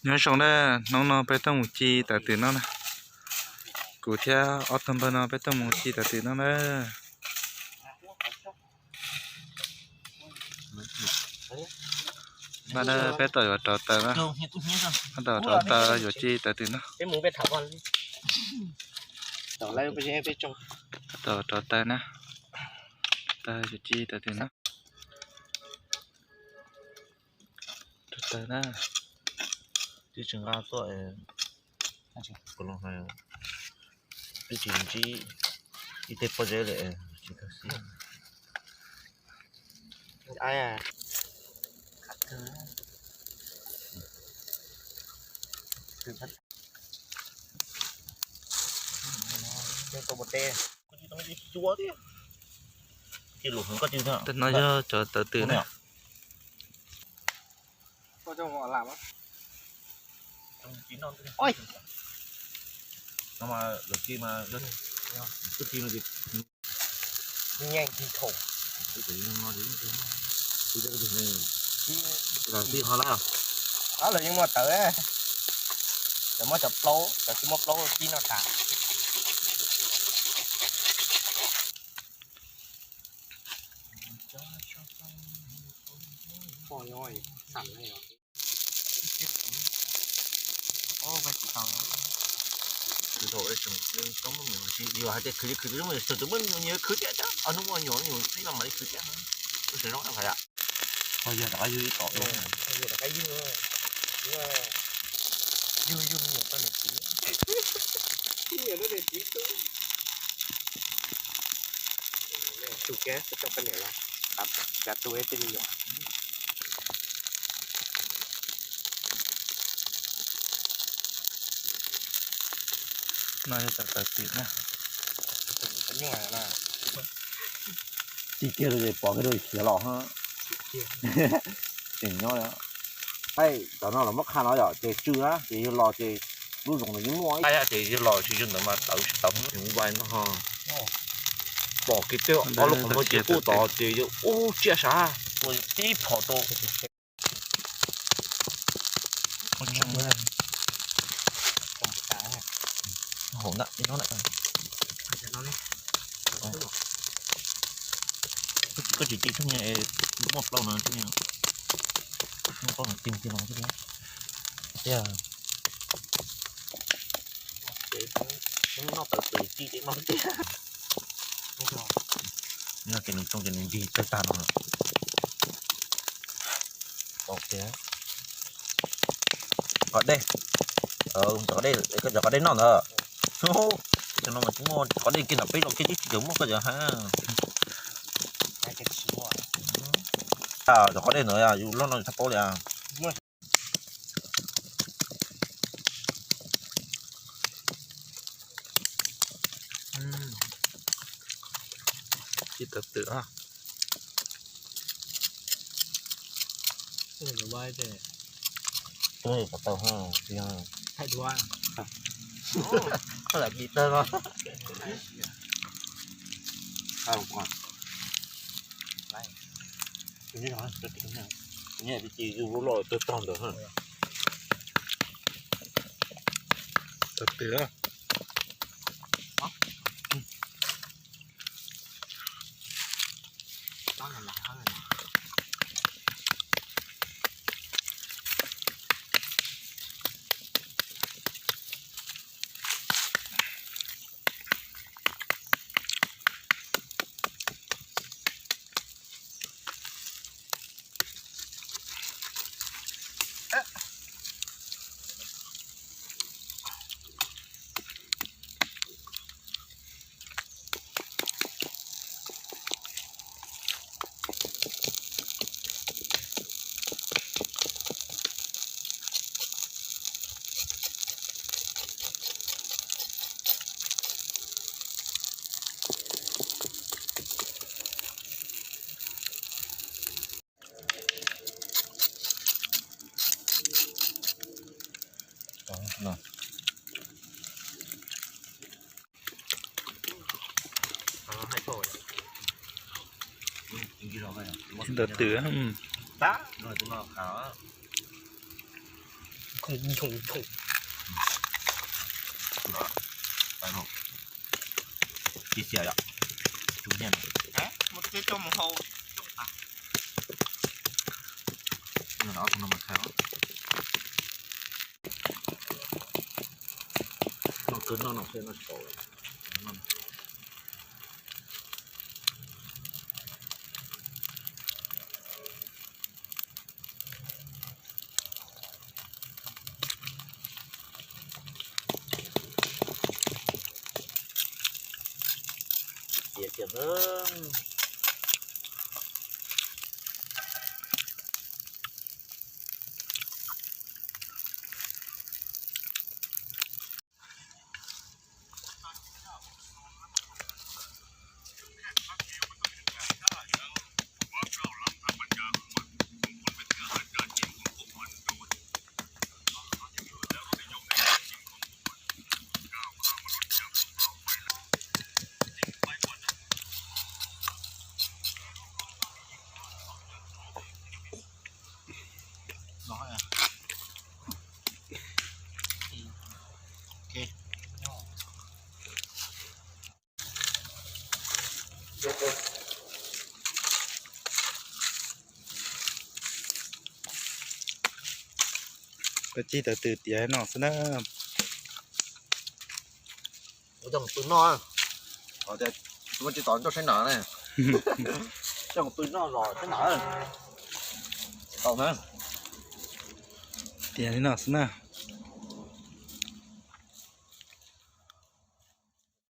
Nyob zoo na, hnub no peb tuaj mus ci tawv twm no na. Kuv thiab ob tug npawg no peb tuaj mus ci tawv twm no na. No peb tom yuav rauv taws na. Peb tom rauv taws yuav ci tawv twm no. Peb tom rauv taws na. Taws yuav ci tawv twm no. Rauv taws na. Twb tsis nqa tuaj, twb tsis ntsib ib teg pob zeb li. Tus no yog cov tawv twm na. Lawv yeej muaj tawv, lawv muab cov plaub, cov tsis muaj plaub ci noj tas. Yog hais tias khwv li khwv, tus hnub muaj nyias khwv thiab, hnub muaj nyuam nyuam tib no mam li khwv thiab, lub sawv zoo na yom. Yog rov qab yug ib tom, yug yug me nyuam rau niam txiv. Tus keb tau poj niam los, cav tu tej me nyuam. No yog cov tawv twm na. Ci kiag rau ces pov kiag rau khiav los. Tseem nyob. Cov no los muab qha no yom, ces tsw na, ces yog los ces lub zoov ntawd yeej muaj. Ces yog los tsis yog ntawd mas tawv tsis tau mus vai no. Pom kiag tej ob lub qhov muag ci quj tod ces yog ub tsiaj sav, ua tib phom rau. Hauv na, koj tsis ci tsooj na, muaj plaub no tsooj na, muaj plaub no ci kiag los thiab. Noj tawv twm ci ces no tiag. Nws tsooj ces nws ncig tawg tag no. Qos dej, cov qos dej, cov qos dej noj ntawd. Cov no mas tsis muaj qos dej kiag, nram peb los kiag twb tsis tshua muaj, koj cov ha. Cov qos dej ntawd yus loj no yus txhob paub li. Ci tawv twm. Thaij duab. Koj lam ci tawg no. Ci yus lub loj tawg tog ntawd. Tawv twm. Ci tawv twm. Khoo khoo khoo. Cia xia yom. Cua nyiaj no. Noj no mas khai os. Noj kawg noj no qhia noj tsis tau. Tiav tiav na. Koj cig tau twg tiav noj xwb na. Ua coj mus pw noj. Tias muaj tsis tau coj saib nas ne. Coj mus pw noj zos saib nas. Tau na. Tiav li no xwb na.